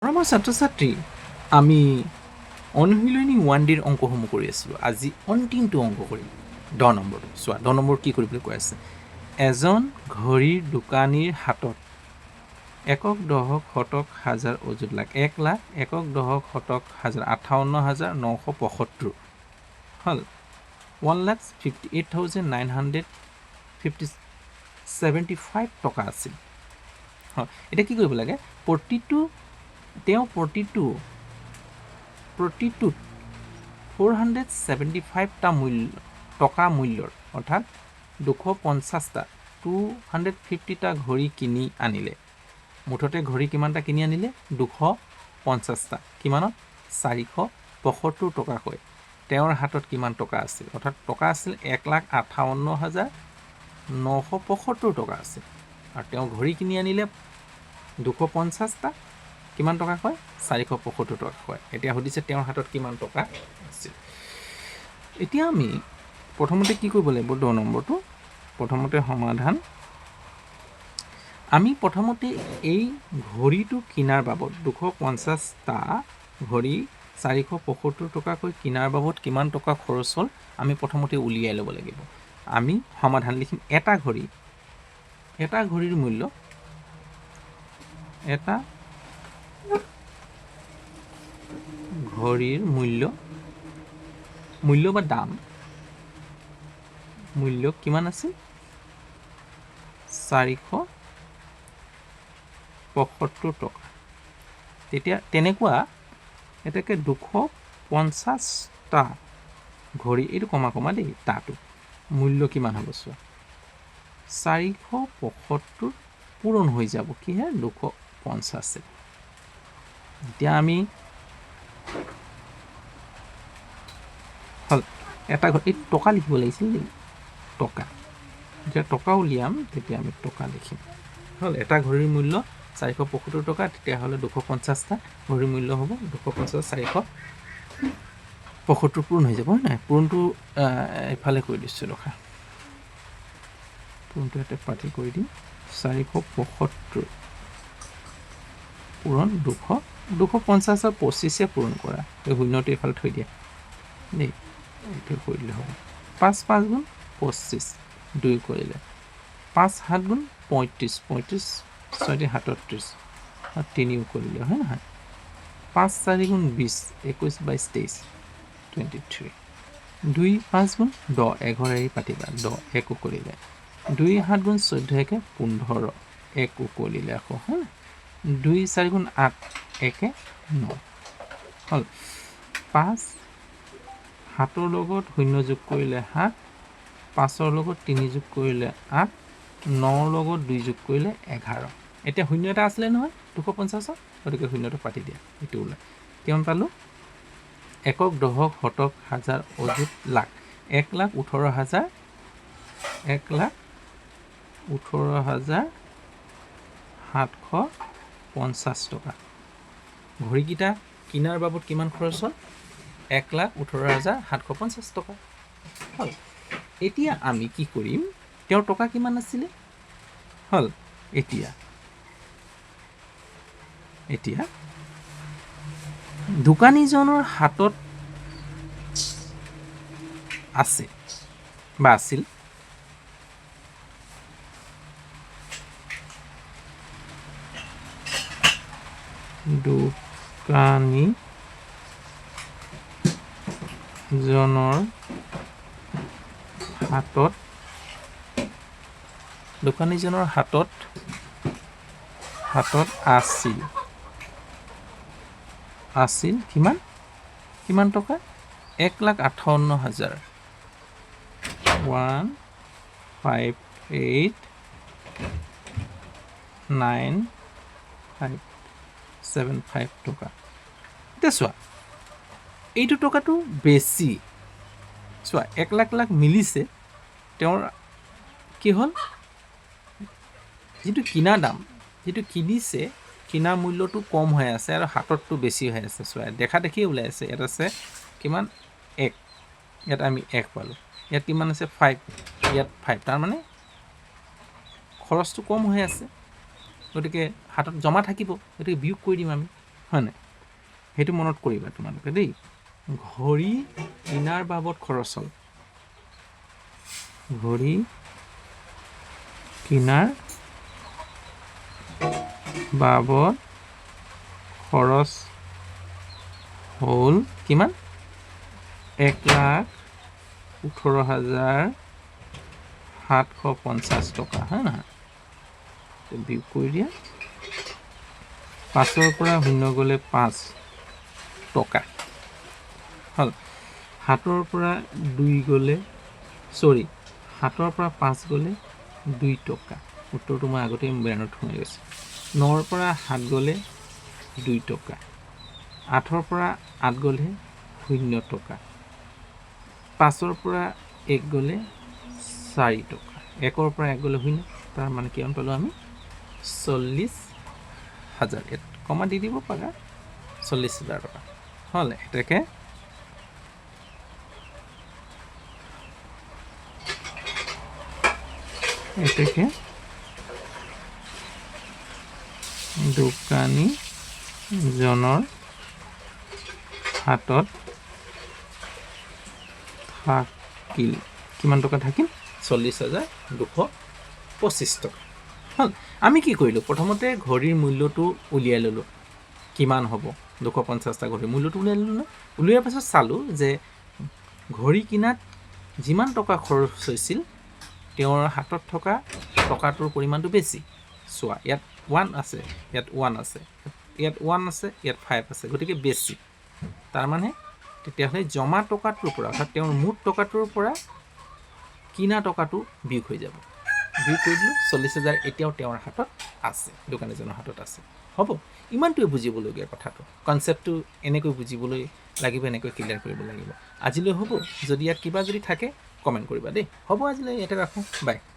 মৰমৰ ছাত্ৰ ছাত্ৰী, আমি অনুশীলনী ওৱান ডিৰ অংকসমূহ কৰি আছিলোঁ। আজি অন্তিমটো অংক কৰিম, 10 নম্বৰটো। চোৱা, 10 নম্বৰ কি কৰিবলৈ কৈ আছে। এজন ঘড়ীৰ দোকানীৰ হাতত একক, দহক, শতক, হাজাৰ, অযুত, লাখ, 1 লাখ, একক, দহক, শতক, হাজাৰ, 58,975 হ'ল। 1,58,950 75 টকা আছিল। হয়, এতিয়া কি কৰিব লাগে? তেওঁ প্ৰতিটোত 475টা মূল্য টকা মূল্যৰ, অৰ্থাৎ 250টা, 250টা ঘড়ী কিনি আনিলে। মুঠতে ঘড়ী কিমানটা কিনি আনিলে? 250টা। কিমানত? 475 টকাকৈ। তেওঁৰ হাতত কিমান টকা আছিল? অৰ্থাৎ টকা আছিল 1,58,975 টকা আছিল আৰু তেওঁ ঘড়ী কিনি আনিলে 250টা। কিমান টকাকৈ? 475 টকাকৈ। এতিয়া সুধিছে তেওঁৰ হাতত কিমান টকা আছিল। এতিয়া আমি প্ৰথমতে কি কৰিব লাগিব? 10 নম্বৰটো প্ৰথমতে সমাধান। আমি প্ৰথমতে এই ঘড়ীটো কিনাৰ বাবদ, 250টা ঘড়ী 475 টকাকৈ কিনাৰ বাবদ কিমান টকা খৰচ হ'ল, আমি প্ৰথমতে উলিয়াই ল'ব লাগিব। আমি সমাধান লিখিম। এটা ঘড়ীৰ মূল্য, এটা ঘড়ীৰ মূল্য, মূল্য বা দাম, মূল্য কিমান আছিল? 475 টকা। তেতিয়া তেনেকুৱা এটাকে 250টা ঘড়ী, এইটো কমা কমা দেই, তাতো মূল্য কিমান হ'ব চোৱা। 475 পূৰণ হৈ যাব কিহে? 250-এ। এতিয়া আমি হ'ল এটা ঘৰ, এই টকা লিখিব লাগিছিল দেই, টকা। যেতিয়া টকা উলিয়াম তেতিয়া আমি টকা লিখিম। হ'ল, এটা ঘড়ীৰ মূল্য 475 টকা, তেতিয়াহ'লে 250টা ঘড়ীৰ মূল্য হ'ব 250, 475 পূৰণ হৈ যাব, হয় নাই? পূৰণটো এইফালে কৰি দিছোঁ ৰখা, পূৰণটো ইয়াতে পাতি কৰি দিম। 475 পূৰণ 250ৰ 25-এ পূৰণ কৰা, এই শূন্যটো এইফালে থৈ দিয়া দেই, এইটো কৰি দিলে হ'ব। 5 5 গুণ 25, 2 কৰিলে 5 7 গুণ 35, 35 ছয় 37, আৰু তিনিও কৰিলে হয় নহয়? 5 4 গুণ 20, 21, 22, 23, 23। 2 5 গুণ 10, এঘৰ এৰি পাতিবা, 10 একো কৰিলে। 2 7 গুণ 14, একে 15, একো কৰিলে আকৌ, হয়? 2 4 গুণ 8, একে 9 হ'ল। 5 সাতৰ লগত শূন্য যোগ কৰিলে 7, 5ৰ লগত 3 যোগ কৰিলে 8, 9ৰ লগত 2 যোগ কৰিলে 11। এতিয়া শূন্য এটা আছিলে নহয় 250ত, গতিকে শূন্যটো পাতি দিয়া, এইটো ওলায়। কিমান পালোঁ? একক, দহক, শতক, হাজাৰ, অযুত, লাখ, 1,18,000, 1,18,750 টকা। ঘড়ীকেইটা কিনাৰ বাবদ কিমান খৰচ হ'ল? 1,18,750 টকা হ'ল। এতিয়া আমি কি কৰিম? তেওঁৰ টকা কিমান আছিলে হ'ল। এতিয়া দোকানীজনৰ হাতত আছে বা আছিল দোকানীজনৰ হাতত, দোকানীজনৰ হাতত আছিল কিমান টকা? 1,58,000, 1589575 টকা। এতিয়া চোৱা, এইটো টকাটো বেছি। চোৱা, 1 লাখ লাখ মিলিছে। তেওঁৰ কি হ'ল? যিটো কিনা দাম, যিটো কিনিছে, কিনা মূল্যটো কম হৈ আছে আৰু হাততটো বেছি হৈ আছে। চোৱা, দেখা দেখিয়ে ওলাই আছে। ইয়াত আছে কিমান? 1, ইয়াত আমি 1 পালোঁ। ইয়াত কিমান আছে? 5, ইয়াত 5। তাৰমানে খৰচটো কম হৈ আছে, গতিকে হাতত জমা থাকিব, গতিকে বিয়োগ কৰি দিম আমি। হয় নাই? সেইটো মনত কৰিবা তোমালোকে দেই। ঘড়ী কিনাৰ বাবদ খৰচ হ'ল, ঘড়ী কিনাৰ বাবদ খৰচ হ'ল কিমান? 1,18,750 টকা, হয় নহয়? বিয়োগ কৰি দিয়া। পাঁচৰ পৰা শূন্য গ'লে 5 টকা হ'ল। সাতৰ পৰা দুই গ'লে, চৰি, সাতৰ পৰা পাঁচ গ'লে 2 টকা। উত্তৰটো মই আগতেই ব্ৰেইনত সোমাই গৈছে। নৰ পৰা সাত গ'লে 2 টকা। আঠৰ পৰা আঠ গ'লে 0 টকা। পাঁচৰ পৰা এক গ'লে 4 টকা। একৰ পৰা এক গ'লে শূন্য। তাৰ মানে কিমান পালোঁ আমি? 40,000। ইয়াত কমা দি দিব পাৰা। 40,000 টকা হ'ল। এতেকে দোকানীজনৰ হাতত থাকিল কিমান টকা? থাকিল 40,225 টকা। হ'ল। আমি কি কৰিলোঁ? প্ৰথমতে ঘড়ীৰ মূল্যটো উলিয়াই ল'লোঁ। কিমান হ'ব 250টা ঘড়ীৰ মূল্যটো উলিয়াই ল'লোঁ ন? উলিওৱাৰ পাছত চালোঁ যে ঘড়ী কিনাত যিমান টকা খৰচ হৈছিল, তেওঁৰ হাতত থকা টকাটোৰ পৰিমাণটো বেছি। চোৱা, ইয়াত ওৱান আছে, ইয়াত ওৱান আছে, ইয়াত ওৱান আছে, ইয়াত ফাইভ আছে, গতিকে বেছি। তাৰমানে তেতিয়াহ'লে জমা টকাটোৰ পৰা, অৰ্থাৎ তেওঁৰ মুঠ টকাটোৰ পৰা কিনা টকাটো বিয়োগ হৈ যাব। বিয়োগ কৰি দিলোঁ, 40,000 এতিয়াও তেওঁৰ হাতত আছে, দোকানীজনৰ হাতত আছে। হ'ব, ইমানটোৱে বুজিবলগীয়া কথাটো। কনচেপ্টটো এনেকৈ বুজিবলৈ লাগিব, এনেকৈ ক্লিয়াৰ কৰিব লাগিব। আজিলৈ হ'ব। যদি ইয়াত কিবা যদি থাকে, কমেণ্ট কৰিবা দেই। হ'ব, আজিলৈ ইয়াতে ৰাখোঁ। বাই।